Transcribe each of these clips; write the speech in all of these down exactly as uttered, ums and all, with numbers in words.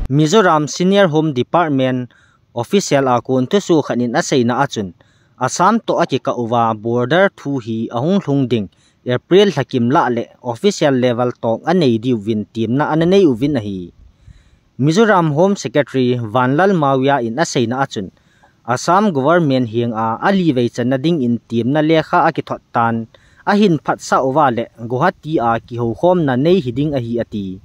Mizoram Senior Home Department official a kon thusoh khat in aseina achun, Assam toh akikah uva border thu hi ahung lhung ding April lhakim lah le official level talk anei diuvin temna ana nei uvin ahi. Mizoram Home Secretary Vanlal Mawia in aseina achun, Assam government henga alivei channa dingin temna lekha akithot tan, ahin phatsah uva le Guwahati a kihoukhomna nei hiding ahi ati.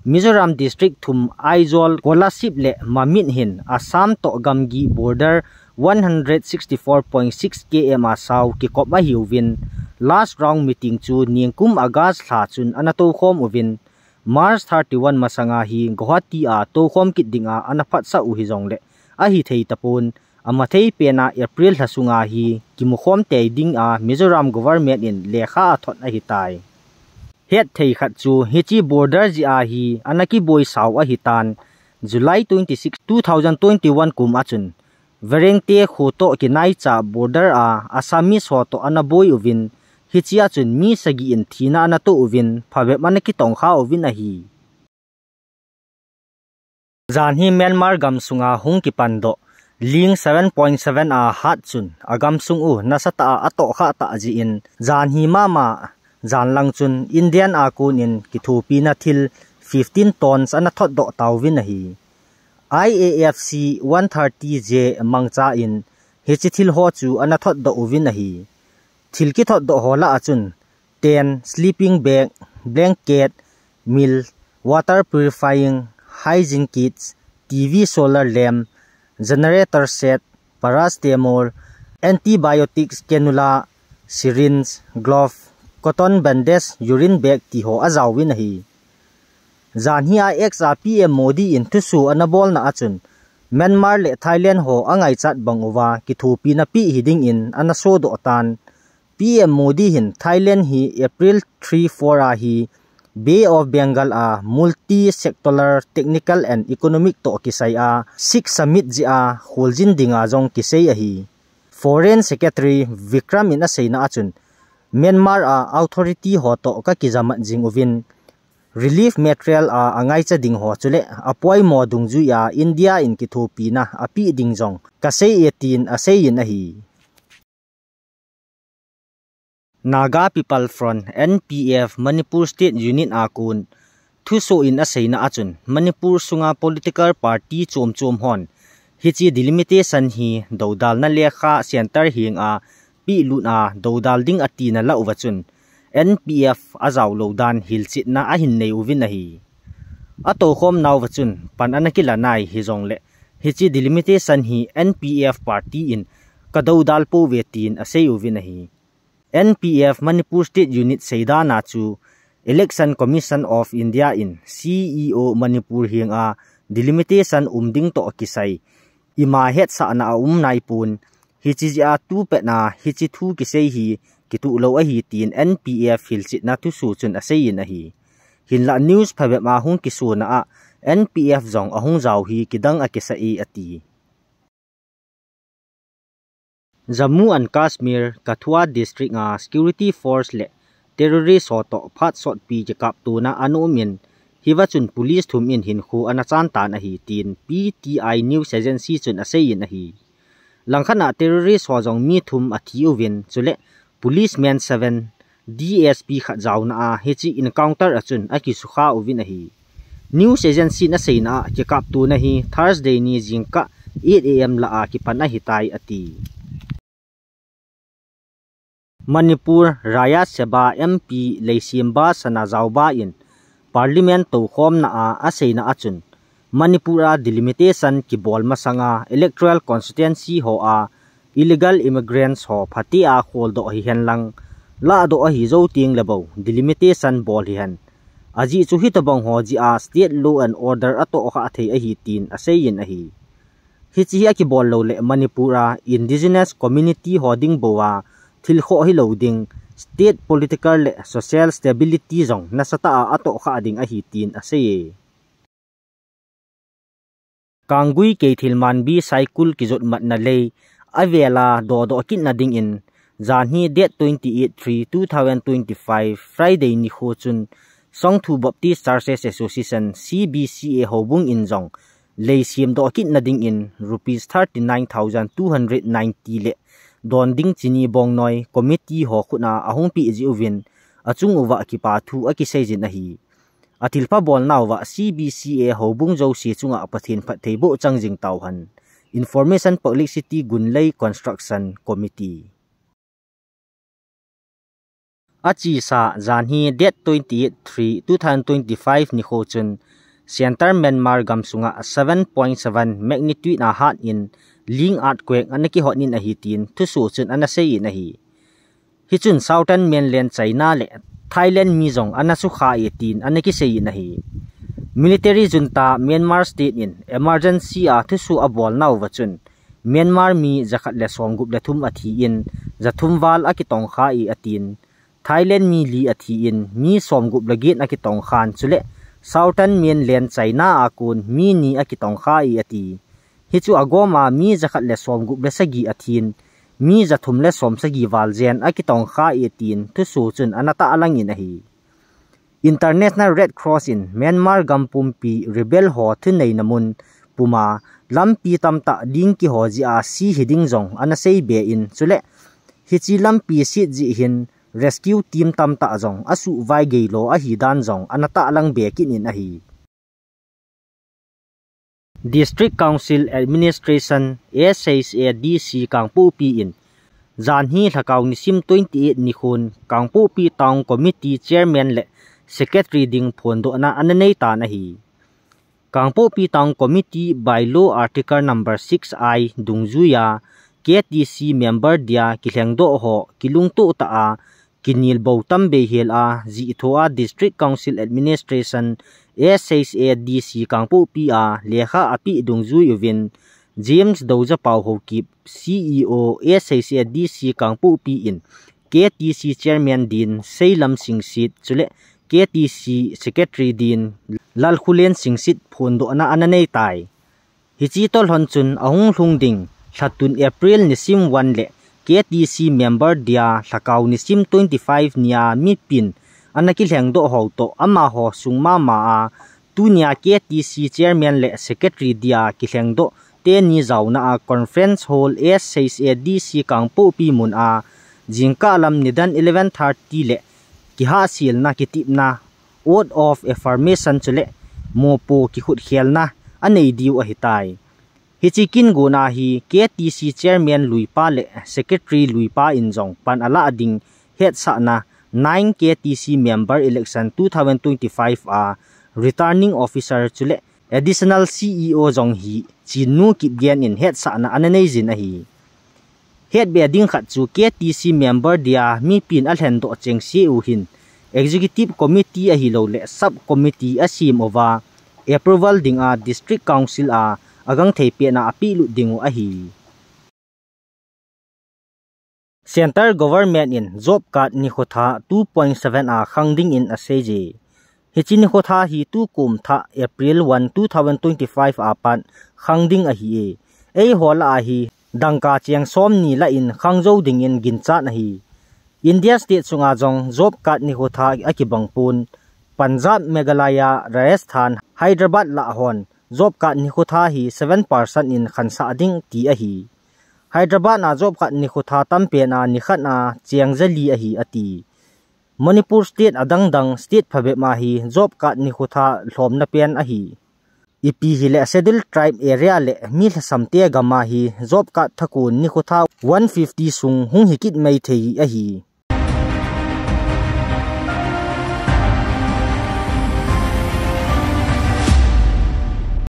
Mizoram district thum Aizawl, Kolasib le Mamit hin Assam toh gamgi border one hundred sixty-four point six K M a sao kikop ahiuvin, last round meeting chu ningkum August lha chun ana toukhom uvin, March thirty-one masanga hi Guwahati a toukhom kit dinga ana phatsah u hijongle, ahithei tapon, amathei pena April lha sunga hi kimukhom tei dinga Mizoram government in lekha athot ahitai. Hetthei khat chu hiche border jeh a hi ana kiboi sao ahitan, July twenty-six, two thousand twenty-one kum achun, Verengte kho toh kinaicha border a Assamese ho toh ana boi uvin, hichea chun mi sagi in thina ana toh uvin, phabep ana kitongkha uvin ahi. Jan hi Myanmar gamsunga hung kipandoh, Ling seven point seven a hat chun, agamsung u nasatah a atohkhah tah jeh in, jan hi mama, jan lang chun Indian a konin kithopina thil fifteen tons ana thotdoh tauvin ahi. I A F C one thirty J mangcha in hiche thil ho chu ana thotdoh uvin ahi. Thil kithotdoh ho lah a chun tent, sleeping bag, blanket, meal, water purifying, hygiene kits, T V, solar lamp, generator set, paracetamol, antibiotics cannula, syringe, glove, cotton bandage, urine bag ti ho ajaovin ahi. Jan hi a ex a P M Modi in thusoh ana bolna achun, Myanmar le Thailand ho angaichat bang uva kithopina pe hiding in ana sodoh tan. P M Modi hin Thailand hi April three four a hi Bay of Bengal a multi-sectoral technical and economic toh kisai a six summit jeh a kholjin dinga jong kisei ahi. Foreign Secretary Vikram in aseina achun, Myanmar a authority ho toh kakijamat jing uvin, relief material a angaicha ding ho chule apoimo dungjui a India in kithopina ape ding jong kasei e tin aseiyin ahi. Naga People Front, N P F, Manipur State Unit a kon thusoh in aseina achun, Manipur sunga political party chom chom hon hiche delimitation hi dodalna lekha centre henga pehlut a dodal ding atina lah uva chun, N P F ajaolou dan hilchetna ahin nei uvin ahi. Atoukhom nauva chun pan ana kila nai hijongle, hiche delimitation hi N P F party in kadodal pouve tin asei uvin ahi. N P F Manipur State Unit seidana chu Election Commission of India in C E O Manipur henga delimitation um ding toh kisai ima hetsahna aum naipon, hiche jeh a tupet a hiche thu kisei hi kituhlou ahi tin N P F hilchetna thusoh chun aseiyin ahi. Hinlah news phabep a hung kisona a N P F jong ahung jao hi kidang akisah e ati. Jammu and Kashmir, Kathua District a security force le terrorist ho toh phat sotpi kikaptona ana um in, hiva chun police thum in hinkho ana chan tan ahi tin P T I News Agency chun aseiyin ahi. Langkhat a terrorist ho jong mi thum athi uvin, chule policeman seven, D S P khat jaona a hiche encounter a chun akisukha uvin ahi. News agency in aseina a kikaptona hi Thursday ni jingkah eight A M lah a kipan ahitai ati. Manipur Rajya Sabha M P Leishemba Sanajaoba in Parliament toukhomna a aseina achun, Manipur a delimitation kibol masanga electoral constituency ho a illegal immigrants ho phatea kholdoh hihen lang, lahdoh ahi jou teng le bou delimitation bol hihen. Ajeh chu hitobang ho jeh a state law and order atohkhah thei ahi tin aseiyin ahi. Hiche hi akibol lou le Manipur a indigenous community ho ding bou a thil khoh hilou ding, state political le social stability jong nasatah a atohkhah ding ahi tin asei e. Kanggui Keithelmanbi Saikul kijotmatna lei avel a dodoh kitna dingin, janhi date twenty eight three two thousand twenty five Friday nikho chun Songthu Baptist Churches Association, C B C A, houbung in jong lei semdoh kitna dingin rupees thirty nine thousand two hundred ninety le don ding chini bongnoi committee ho khut a ahung peh jeh uvin achung uva kipathu akiseijin ahi. Athilpha bolnauva C B C A houbung jouse chunga Pathen phattheiboh chang jing tauhen. Information Publicity, Gunlei Construction Committee. Achesa janhi date twenty eight three two thousand twenty five nikho chun Central Myanmar gamsunga seven point seven magnitude a hat in ling earthquake ana kihot in ahi tin thusoh chun ana seiyin ahi. Hichun Southern Mainland China le Thailand mi jong ana sukha e tin ana kiseiyin ahi. Military junta Myanmar State in emergency a thusoh abolnauva chun Myanmar mi jakhat le somgup le thum athi in, jathum val akitongkha e atin, Thailand mi li athi in, mi somgup le get akitongkhan, chule Southern Mainland China a kon mi ni akitongkha e ati. Hichu agoma mi jakhat le somgup le sagi athin, mi jathum le somsagi val jen akitongkha e tin thusoh chun ana tahlang in ahi. International Red Cross in Myanmar gam pumpi rebel ho thuneina mun puma lampi tamtah ding kiho jeh a si hiding jong ana seibe in, chule hiche lampi sit jeh hin rescue team tamtah jong asuvai geilo ahi dan jong ana tahlang be kit in ahi. District Council Administration, S H A D C, Kangpokpi in janhi Lhakao nisim twenty eight nikhon Kangpokpi Town Committee Chairman le Secretary ding phondohna ana neitan ahi. Kangpokpi Town Committee Bylaw Article number six I dungjuiya K T C member dia kilhengdoh ho kilungtoh tah a kinelbou tam beihel a, jih thoa District Council Administration, S H A D C, Kangpokpi a lekha apeh dungjui uvin, James Doujapao Haokip, C E O, S H A D C, Kangpokpi in K T C Chairman din Seilam Singsit, chule K T C Secretary din Lalkhulen Singsit phondohna ana neitai. Hiche tolhon chun ahung lhung ding lhatun April nisim one le K T C member dia Lhakao nisim twenty five nia mipin ana kilhengdoh ho toh amaho sung mama a, tunia K T C Chairman le Secretary dia kilhengdoh teni jaona a Conference Hall, S H A D C, Kangpokpi mun a jingkah lam nidan eleven thirty le kihahselna, kitepna, oath of affirmation chule mopo kikhutkhelna anei diu ahitai. Hiche kin gona hi K T C Chairman luipa le Secretary luipa in jong pan alah ding hetsahna nine K T C member election two thousand twenty-five a Returning Officer chule Additional C E O jong hi Chinnu Kipgen in hetsahna ana neijin ahi. Hetbe ding khat chu K T C member dia mipin alhendoh chengse u hin Executive Committee ahilouleh Sub Committee asem uva approval dinga District Council a agangthei petna apehlut dingu ahi. Central Government in Job Card nikho tha two point seven a khang dingin aseije. Hiche nikho tha hi tukum thah April one, two thousand twenty-five a pat khang ding ahiye. Eiho lah a hi dangka cheng somni lah in khang jou dingin ginchat ahi. India state sunga jong Job Card nikho tha akibang pon. Punjab, Meghalaya, Rajasthan, Hyderabad lah hon Job Card nikho tha hi seven percent in khansah ding ti ahi. Hyderabad a Job Card nikho tha tampen a nikhat a cheng jali ahi ati. Manipur state adangdang state phabep a hi Job Card nikho tha lhomna pen ahi. Ipi hileh Scheduled Tribe area le mi lhasamte gam a hi Job Card thakon nikho tha one fifty sung hung hikit maithei ahi.